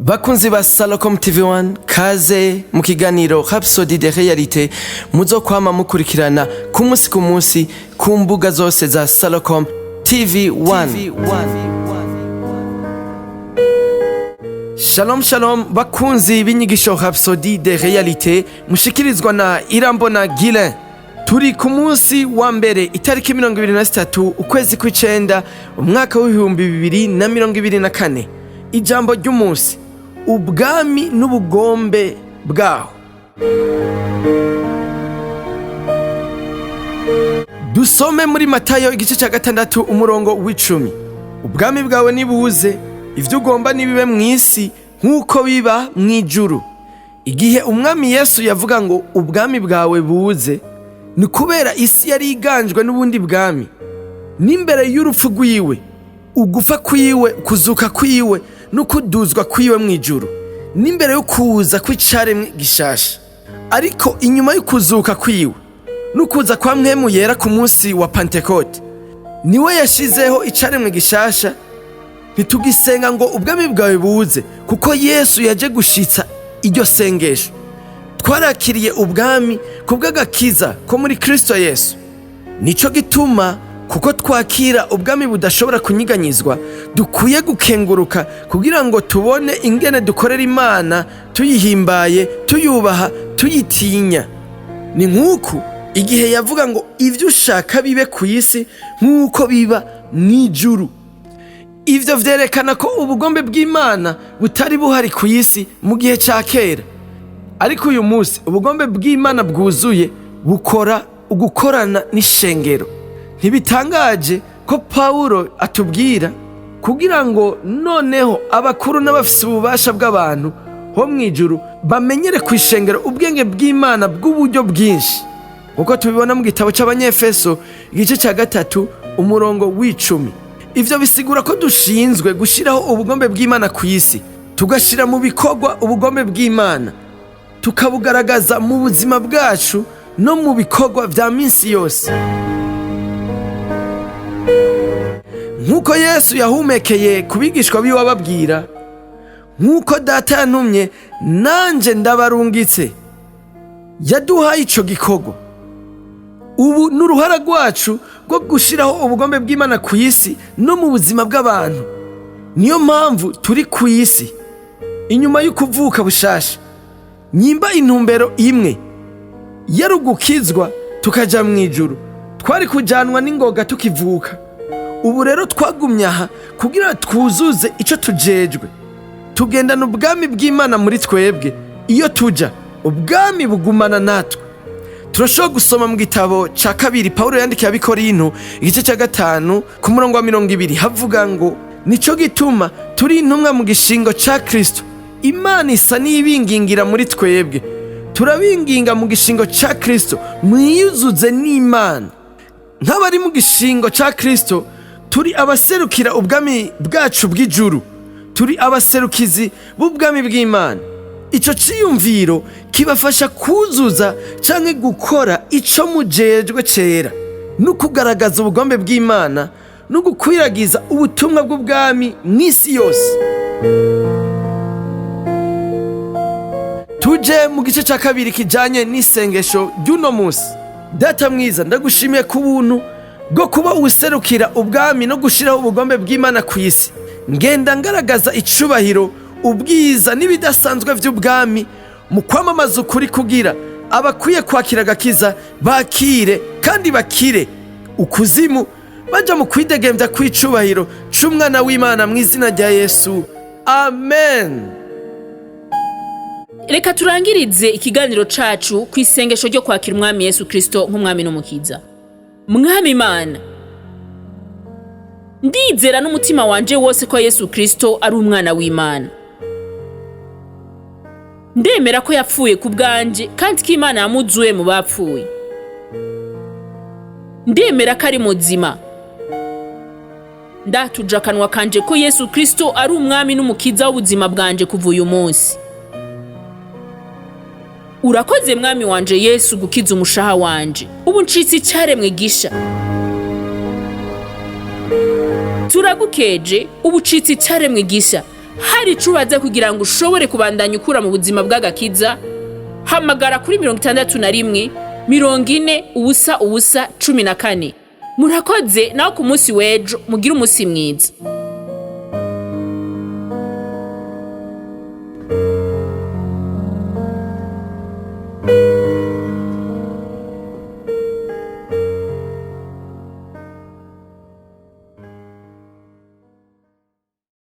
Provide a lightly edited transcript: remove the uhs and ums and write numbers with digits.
Bakunzi ba Salocom TV1, kaze mu kiganiro Rhapsody de Réalité muzokwama mukurikirana ku munsi ku munsi ku mbuga zose za Salocom TV1. Shalom shalom, bakunzi b'inyigisho Rhapsody de Réalité mushikirizwa na Irambona Guilain. Turi ku munsi wa mbere, itariki 23 ukwezi kw'icenda, umwaka w'2024. Ijambo ry'umunsi: ubwami n'ubugombe bwaho. Dusome muri Matayo igice cya 6 umurongo w'10: "Ubwami bwawe nibuze, ibyo ugomba nibibe mu isi nk'uko biba mu ijuru." Igihe Umwami Yesu yavuga ngo "Ubwami bwawe buze", ni kubera isi yari iganjwe n'ubundi bwami. N'imbere y'urupfu rwiwe, ugufa kwiwe, kuzuka kwiwe no kuduzwa kwiwe mu ijuru, n'imbere yo kuza kw'icaremwe gishasha. Ariko inyuma yo kuzuka kwiwe no kuza kwa Mpwemu Yera ku munsi wa Pantekote, niwe yashizeho icaremwe gishasha. Ntitugisenga ngo "Ubwami bwawe buze", kuko Yesu yaje gushitsa iryo sengesho. Twarakiriye ubwami ku bw'agakiza ko muri Kristo Yesu. Nico gituma, kuko twakira ubwami budashobora kunyiganyizwa, dukwiye gukenguruka kugira ngo tubone ingene dukorera Imana tuyihimbaye, tuyubaha, tuyitinya. Ni nk'uku igihe yavuga ngo "Ibyo ushaka bibe ku isi nk'uko biba mu ijuru", ivyo vyerekana ko ubugombe bw'Imana butari buhari ku isi mu gihe ca kera. Ariko uyu munsi ubugombe bw'Imana bwuzuye bukora ugukorana n'ishengero. Ntibitangaje ko Pawulo atubwira kugira ngo noneho abakuru n'abafise ububasha bw'abantu ho mu ijuru bamenyere ku ishengero ubwenge bw'Imana bw'uburyo bwinshi, nkuko tubibona mu gitabo c'Abanyefeso igice cya 3 umurongo w'10. Ivyo bisigura ko dushinzwe gushiraho ubugombe bw'Imana ku isi, tugashira mu bikorwa ubugombe bw'Imana, tukabugaragaza mu buzima bwacu no mu bikorwa vya minsi yose. Nk'uko Yesu yahumekeye ku bigishwa biwe ababwira: "Nk'uko Data yantumye, nanje ndabarungitse." Yaduhaye ico gikorwa. Ubu ni uruhara rwacu rwo gushiraho ubugombe bw'Imana ku isi no mu buzima bw'abantu. Niyo mpamvu turi ku isi inyuma y'ukuvuka bushasha. Nyimba intumbero imwe yari ugukizwa tukaja mu ijuru, twari kujanwa n'ingoga tukivuka. Ubu rero twagumye aha kugira twuzuze ico tujejwe. Tugendana ubwami bw'Imana muri twebwe. Iyo tuja, ubwami bugumana natwe. Turashobora gusoma mu gitabo ca kabiri Pawulo yandikiye Abikorinto igice cya 5 ku murongo wa 20, havuga ngo: "Nico gituma turi intumwa mu gishingo ca Kristo, Imana isa n'ibingingira muri twebwe. Turabinginga mu gishingo ca Kristo, mwiyuzuze n'Imana." Nk'abari mu gishingo ca Kristo, turi abaserukira ubwami bwacu bw'ijuru, turi abaserukizi b'ubwami bw'Imana. Ico ciyumviro kibafasha kuzuza canke gukora ico mujejwe cera, no kugaragaza ubugombe bw'Imana no gukwiragiza ubutumwa bw'ubwami mw'isi yose. Tuje mu gice ca kabiri kijanye n'isengesho ry'uno munsi. Data mwiza, ndagushimiye ku buntu bwo kuba userukira ubwami no gushiraho ubugombe bw'Imana ku isi. Ngenda ngaragaza icubahiro, ubwiza n'ibidasanzwe vy'ubwami mu kwamamaza ukuri, kugira abakwiye kwakira agakiza bakire kandi bakire ukuzimu baja mu kwidegemvya kw'icubahiro c'Umwana w'Imana, mu izina rya Yesu, amen. Reka turangirize ikiganiro cacu ku isengesho ryo kwakira Umwami Yesu Kristo nk'Umwami n'Umukiza. Mwami Imana, ndizera n'umutima wanje wose ko Yesu Kristo ari Umwana w'Imana. Ndemera ko yapfuye ku bwanje kandi ko Imana yamuzuye mu bapfuye. Ndemera ko ari muzima. Ndatuje akanwa kanje ko Yesu Kristo ari Umwami n'Umukiza w'ubuzima bwanje kuva uyu munsi. Urakoze, Mwami wanje Yesu, gukiza umushaha wanje. Ubu ncitse icaremwe gisha. Turagukeje, ubu ucitse icaremwe gisha. Hari ico ubaza kugira ngo ushobore kubandanya ukura mu buzima bw'agakiza, hamagara kuri 61 40 0 0 14. Murakoze, naho ku munsi w'ejo mugire umunsi mwiza.